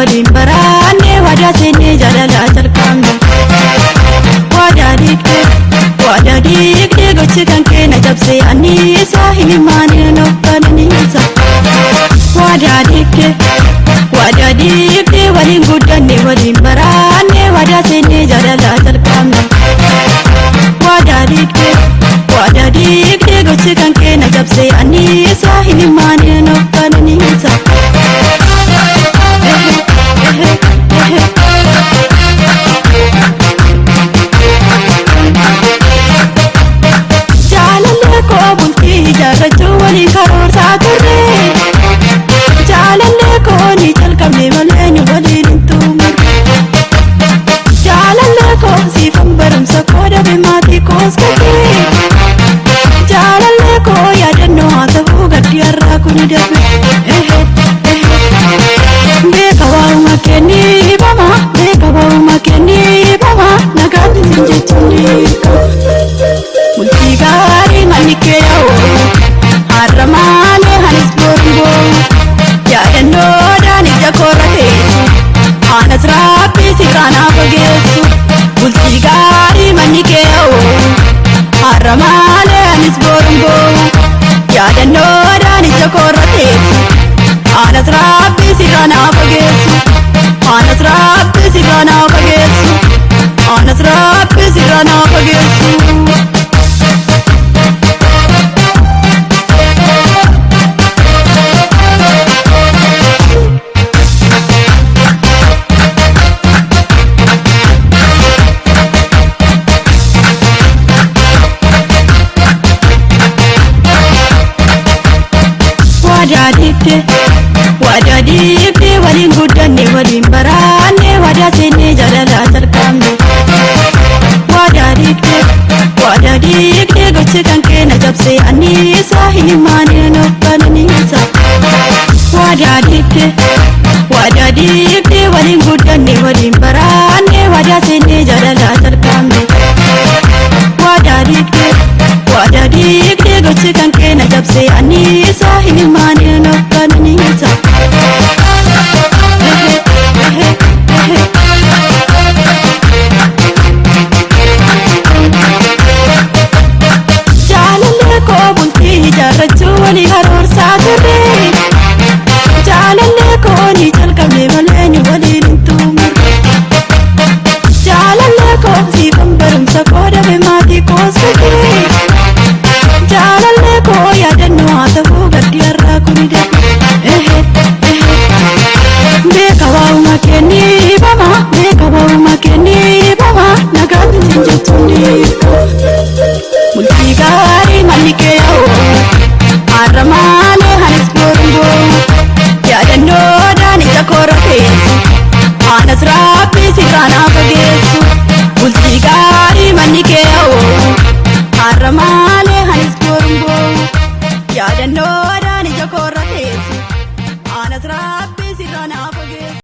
waliin baraanne waadaa seennee jaalalaa jalqabne. Waadaa diigdee waadaa diigdee gochi kan keenya cabsee anniisaa himimaanii nuuf bananiisa. Waadaa diigdee waadaa diigdee waliin guddanne waliin baraanne waadaa seennee jaalalaa jalqabne. Waadaa diigdee waadaa diigdee gochi kan keenya cabsee anniisaa himimaanii nuuf bananiisa. Jaalallee koo bultii ijaarrachuu waliin karoorsaa turre. Jaalallee koo ni jalqabne malee nu waliin hin tumne. Jaalallee koo siifan barumsa koo dhabe maatii koos gatee. Jaalallee koo yaadannoo haa ta'uu gaddi har'aa kuni darbe. Beeka waa'uma kennii bama beeka waa'uma kennii bama nagaan isin jechuun ni qaba. Bultii gaarii manni kee yaa'u har'a maalee anis boru boo'u yaadannoodhaan ija koorra teessu anas raabbii sirraa naa fageessu. Bultii gaarii manni kee yaa'u har'a maalee anis boru boo'u yaadannoodhaan ija koorra teessu anas raabbii sirraa naa fageessu. Anas raabbii sirraa naa fageessu. Anas raabbii sirraa naa fageessu. Waadaa diigdee waadaa diigdee waliin guddanne waliin baraanne waadaa seennee jaalalaa jalqabne. Waadaa diigdee waadaa diigdee gochi kan keenya cabsee anniisaa himimaanii nuuf bananiisa. Waadaa diigdee waadaa diigdee waliin guddanne waliin baraanne waadaa seennee.